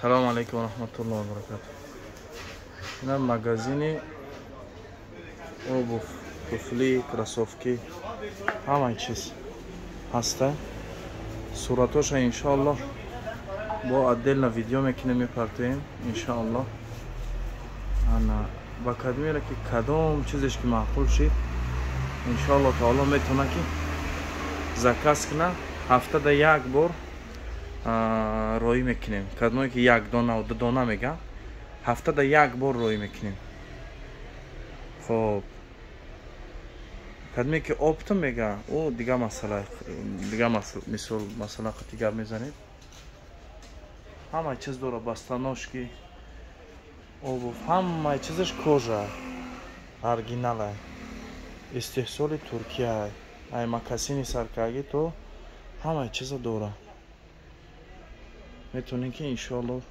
Салому алайкум ва раҳматуллоҳи ва баракатуҳ. Ина магазини обувь, туфли, кроссовки, ҳамаи чиз ҳаста. Суратоша, иншоаллоҳ, бо отдельно видео мекунем, мепартоем, иншоаллоҳ. Ана ба кадмера ки кадом чизеш ки маъқул шид, иншоаллоҳ таоло, метавона ки заказ куна. Ҳафтада як бор роӣ мекунем. Кадомое ки як дона, ду дона мегам, ҳафтада як бор роӣ мекунем. Хоб, кадоме ки оптом мега, ӯ дига масъала, дига мисол масъала қати гап мезанед. Ҳамаи чиз дора: босоножки, обувь, ҳамаи чизаш кожа, оригинала, истеҳсоли Туркия. Ай мокасини саркагӣ то ҳамаи чиза дора. Метавонем ки, иншоалло,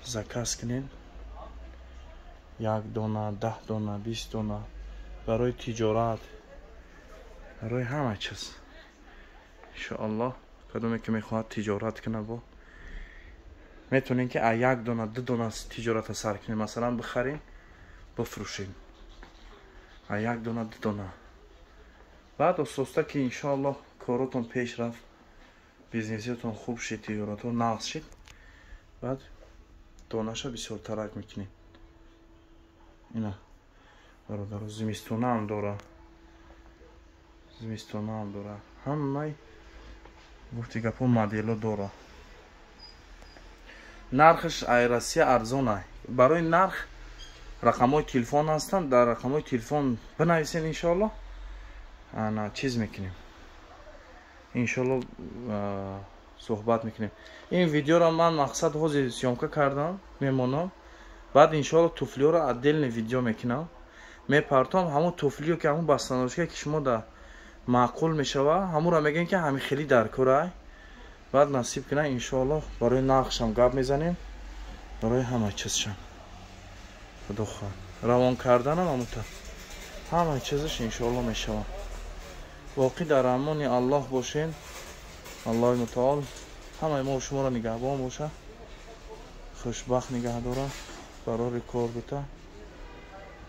заказ кунем як дона, 10 дона, 20 дона, барои тиҷорат, барои ҳама чиз, иншоаллоҳ. Кадоме ки мехоҳад тиҷорат куна, бо метавонем ки а як дона, ду дона тиҷората сар кунем. Масалан, бихарем, бифурӯшем а як дона, ду дона. Баъд остоста ки, иншоаллоҳ, коротон пеш рафт, бизнесиятон хуб шид, тиҷоратон нағз шид, баъд донаша бисёртарак мекунем. Ина, бародаро, зимистонаам дора, зимистонаам дора, ҳамаи гуфти гапҳо модело дора. Нархаш ай Россия арзон ай. Барои нарх рақамҳои телефон ҳастанд, дар рақамҳои телефон бинависен, иншоалло, ана чиз мекунем, иншоалло, суҳбат мекунем. Ин видеоро ман мақсад ҳозир съёмка кардам, мемонам. Баъд, иншоалло, туфлиҳоро отдельный видео мекунам, мепартом. Ҳамун туфлиё ки, ҳамун босоножка ки шумо да маъқул мешава, ҳамуро мегӯем ки ҳами хеле дар корай. Баъд насиб кунам, иншоалло, барои нархшам гап мезанем, барои ҳама чизшам. Худо хоҳад, равон карданам ҳамута ҳамаи чизаш, иншоалло, мешавад. Боқӣ дар амони Аллоҳ бошен. Аллоҳи мутаол ҳамаи мо шуморо нигаҳбон боша, хушбахт нигаҳ дора, барори кор бута.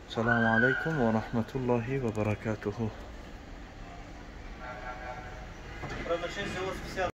Салому алайкум ва раҳматуллоҳи ва баракатуҳу.